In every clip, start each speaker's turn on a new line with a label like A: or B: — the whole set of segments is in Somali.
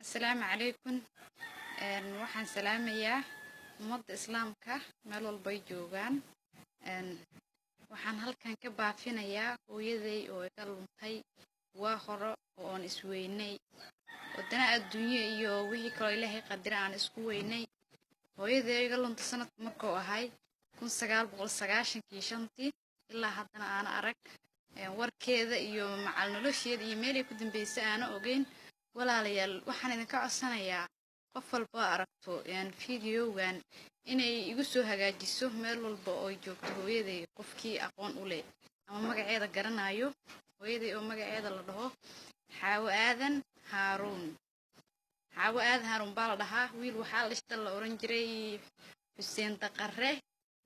A: Asalaamu calaykum. Waxaan salaamayaa ummadda Islaamka meel walbay joogaan. Waxaan halkan ka baafinayaa hooyaday oo iga luntay waa hore oo aan isweynay, wadana adduunyo iyo wixii kaloo Ilaahay qadira aan isku weynay. Hooyaday oo iga luntay sanadku markuu ahay 1995-kii ilaa haddana aana arag warkeeda iyo macal nolosheeda iyo meelay ku dambeysay aana ogeyn. Walaalayaal, waxaan idinka codsanayaa qof walba aragto videogan inay igu soo hagaajiso meel walba oo joogto hooyaday, qofkii aqoon u leh ama magaceeda garanayo. Hooyaday oo magaceeda la dhaho Xaawo Aadan Haaruun, Xaawo Aadan Haaruun baa la dhahaa. Wiil waxaa lishta la oran jiray Xuseen Daqare,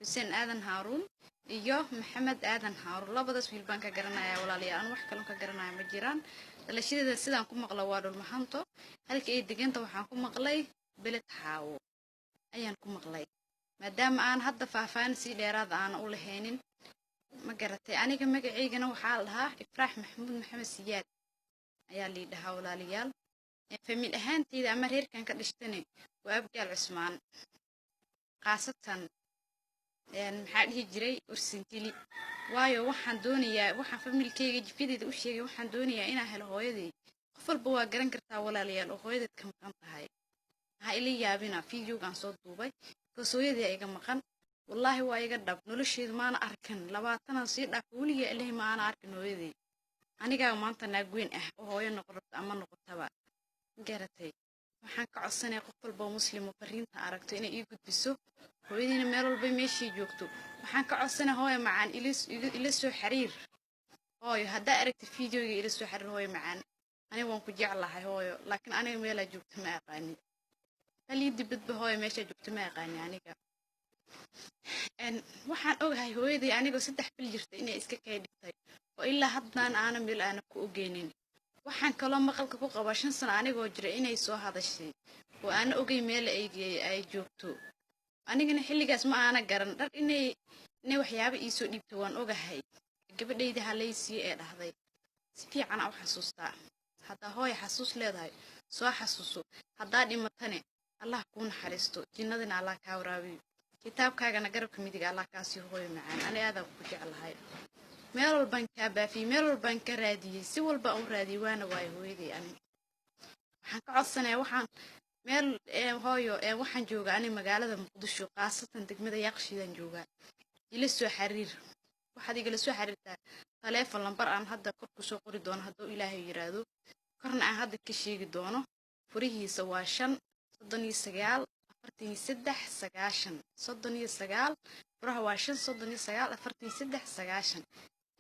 A: Xuseen Aadan Haaruun iyo Maxamed Aadan Haaruun, labadaas wiil baan ka garanayaa. Walaalayaal, aan wax kalon ka garanaya ma jiraan. Dhalashadeeda sidaan ku maqla waa Dhulmahanto, halka ay deganta waxaan ku maqlay Beled Xaawo ayaan ku maqlay, maadaama aan hadda faahfaahin sii dheeraada aana u lahaynin. Ma garatay? Aniga magacaygana waxaa la dhahaa Ifraax Maxamuud Maxamed Siyaad ayaa lii dhahaa. Walaalayaal, family ahaanteyda ama reerkan ka dhashtane waa Abgaal Cusmaan, khaasatan maxaa dhihi jiray Ursingili. Waayo waxaan doonayaa, waxaan familykeyga jifadeeda u sheegay, waxaan doonayaa inaan helo hooyaday. Qof walba waa garan kartaa, walaalayaal, oo hooyadeed ka maqan tahay. Ha ila yaabina videogaan soo duubay because hooyaday iga maqan. Wallaahi waa iga dhab, nolosheedu maana arkan. 20-an sii dhaafa, weligaa Ilahi ma aana arkin hooyaday. Anigaa maanta naag weyn ah oo hooyo noqon rabta ama noqotaba. Garatay? Waxaan ka codsanaya qof walba oo Muslim oo fariinta aragto inay ii gudbiso hooyadiina meel walba meeshii joogto. Waxaan ka codsanaya, hooyo macaan, ila soo xiriir. Hooyo, haddaa aragta videoga, ila soo xiriir. Hooyo macaan, aniga waan ku jeclahay hooyo, laakiin aniga meelaa joogto ma aqaani. Halii dibadba hooyo, meeshaa joogto ma aqaani. Aniga waxaan ogahay hooyaday anigoo 3 bil jirta inay iska kay dhigtay oo ilaa haddaan aana meel aana ku ogeynin. Waxaan kaloo maqalka ku qabaa 5 sano anigoo jira inay soo hadashay oo aana ogey meel ay joogto. Anigana xilligaas ma aana garan dhar inay waxyaabo iisoo dhiibto. Waan ogahay, gabadhayda halaysiiyo ee dhahday. Si fiican aa u xasuustaa. Haddaa hooya xasuus leedahay, soo xasuuso. Haddaa dhimatane, Allah kuu naxariisto, jinnadina Allah kaa waraabiyo, kitaabkaagana garabka midiga Allah kaa sii. Hooyo macaan, ani aadaan ku jeclahay. Meel walbaan kaa baafiyey, meel walbaan ka raadiyey, si walba aan u raadiyey, waana waayo hooyaday. Ani waxaan ka codsanayaa, waxaan meel hooyo, waxaan joogaa ani magaalada Muqdisho, khaasatan degmada Yaaqshiidaan joogaa. Ila soo xiriir. Waxaad igala soo xiriirtaa taleefon lambar aan hadda kor kusoo qori doono hadduu Ilaahay yiraahdo, korna aan hadda ka sheegi doono. Furihiisa waa 5 39 43 90 39. Furaha waa 5 39 43 90.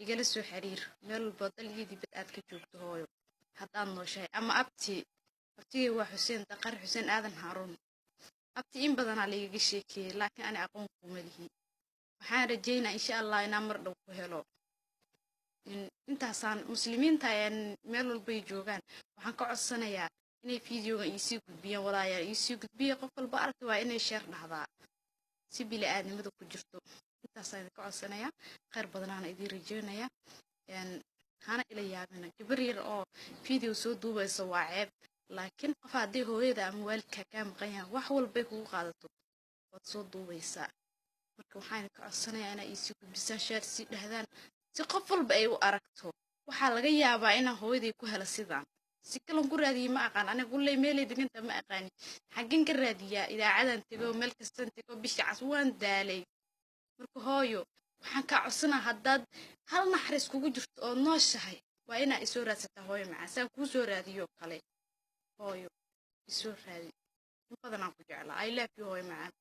A: Igala soo xiriir meel walba dal iyo dibad aad ka joogto, hooyo, haddaad nooshahay. Ama abti, abtigay waa Xuseen Daqar, Xuseen Aadan Haaruun. Abti, in badanaa laigaga sheekeeyey, laakiin ani aqoon kuuma lihi. Waxaan rajaynaa insha Allah inaan mar dhow ku helo. Intaasaan Muslimiinta meel walbay joogaan waxaan ka codsanayaa inay videogan iisii gudbiyaan. Walaayaal, iisii gudbiya. Qof walba aragta waa inay share dhahdaa si bili aadnimada ku jirto. Intaasaan idinka codsanayaa, khayr badanaana idiin rajeynayaa. Hana ila yaabina, gabar yar oo video soo duubaysa waa ceeb, laakiin qof haddii hooyada ama waalidka kaa maqan yahay, wax walbay kugu qaadato waad soo duubaysaa. Marka waxaan idinka codsanayaa inaa iisii gudbisaan, share sii dhahdaan si qof walba ay u aragto. Waxaa laga yaabaa inaan hooyaday ku helo. Sidaan si kalan ku raadiyey ma aqaan. Aniga kulley meelay deganta ma aqaani. Xaggeen ka raadiyaa? Idaacadan tego, meel kastan tego, bisha cas waan daalay. Marka hooyo, waxaan kaa codsanaa, haddaad hal naxariis kugu jirto oo nooshahay, waa inaa isoo raadsataa, hooyo macaan, saan kuu soo raadiyo kale. Hooyo, isoo raadi, in badanaan ku jeclaa. I love you, hooyo macaan.